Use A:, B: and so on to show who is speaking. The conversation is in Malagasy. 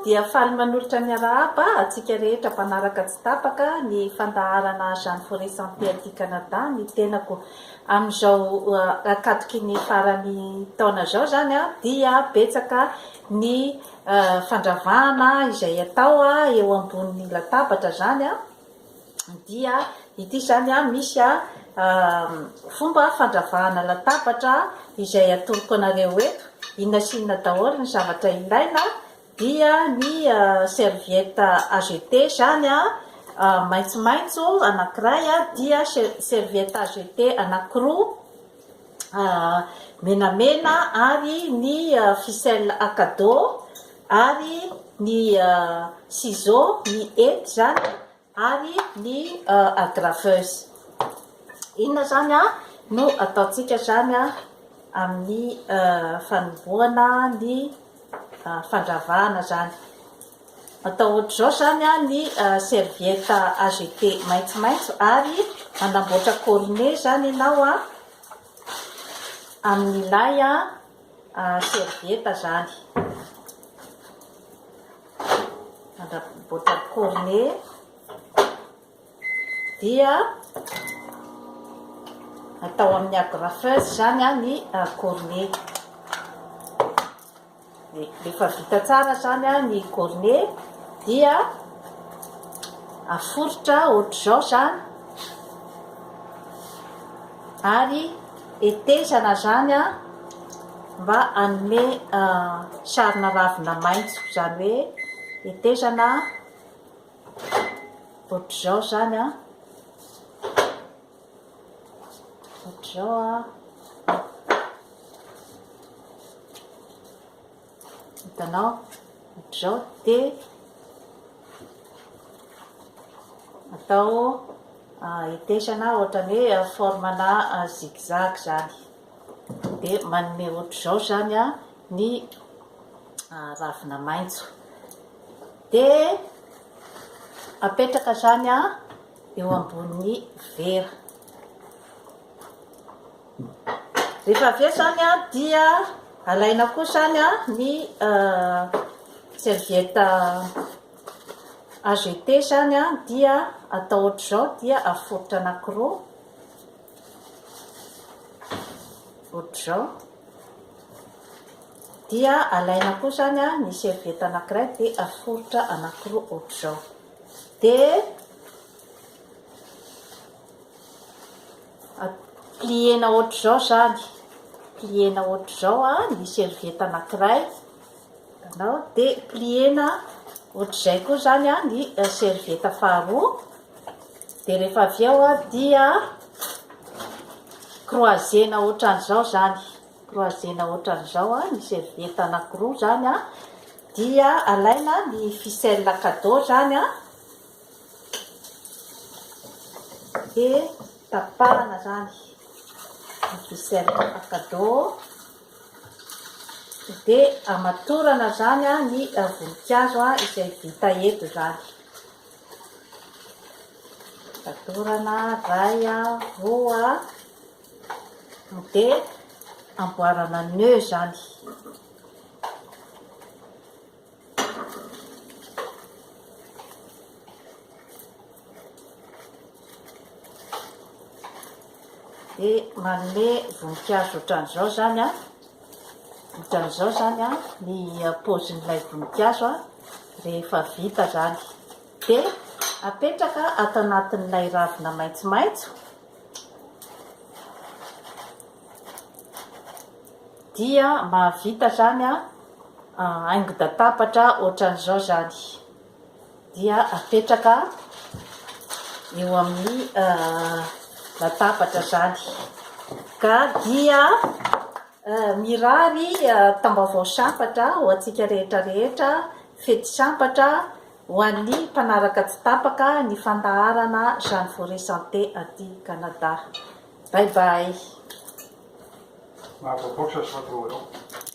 A: dia faly manolotra ny arahaba antsika rehetra mpanaraka tsy tapaka ny fandaharana Jeanne Forêt Santé aty Canada ny tenako. Amin'izao ankatoky ny faran'ny taona izao izany dia betsaka ny fandravahana izay atao eo ambonin'ny latabatra izany. Dia ity izany misy fomba fandravahana latabatra izay atoroko anareo eto. Inona sy inona daholo ny zavatra ilaina dia ny serviette à jeter izany maitsomaitso anankiray dia serviette à jeter anankiroa menamena ary ny ficelle à cadeau ary ny ciseaux, ny hety izany ary ny agrafeuse. Inona izany no ataontsika izany amin'ny fanombohana ny fandravahana izany? Atao ohatr'izao izany ny serviette à jeter maitsomaitso ary manamboatra cornet izany ianao amin'ilay serviette izany. Manamboatra cornet dia atao amin'ny agrafeuse izany ny cornet. Rehefa vita tsara izany ny cornet dia aforitra ohatr'izao izany ary hetezana izany mba hanome sarina ravina maitso, izany hoe hetezana ohatr'izao izany an, ohatr'izao an. Hitanao? Ohatr'izao dia atao hetezana ohatran'ny hoe forme-na zigzag izany. Dia manome ohatr'izao izany ny ravina maitso. Dia apetraka izany eo ambonin'ny vera. Rehefa avy eo izany dia alaina koa izany ny serviette à jeter izany dia atao ohatr'izao dia aforitra anankiroa ohatr'izao. Dia alaina koa izany ny serviette anankiray dia aforitra anankiroa ohatr'izao. Dia Plier-na ohatr'izao izany, plier-na ohatr'izao ny serviette anankiray, hitanao, dia plier-na ohatr'izay koa izany ny serviette faharoa, dia rehefa avy eo dia croiser-na ohatran'izao izany, croiser-na ohatran'izao ny serviette anankiroa izany, dia alaina ny ficelle cadeau izany an. Dia tapahana izany ny ficelle à cadeau. Dia amatorana izany ny voninkazo izay vita eto izany. Fatorana iray, roa, dia amboarana nœud izany. Dia manome voninkazo ohatran'izao izany an, ohatran'izao izany an ny paozin'ilay voninkazo an, rehefa vita izany. Dia apetraka ato anatin'ilay ravina maitsomaitso. Dia mahavita izany an, haingon-databatra ohatran'izao izany. Dia apetraka eo amin'ny latabatra izany. Ka dia mirary taom-baovao sambatra ho antsika rehetra rehetra, fety sambatra ho an'ny mpanaraka tsy tapaka ny fandaharana Jeanne Forêt Santé aty Canada. Bye bye.
B: Mahavoaboaka sa tsy voaboaka?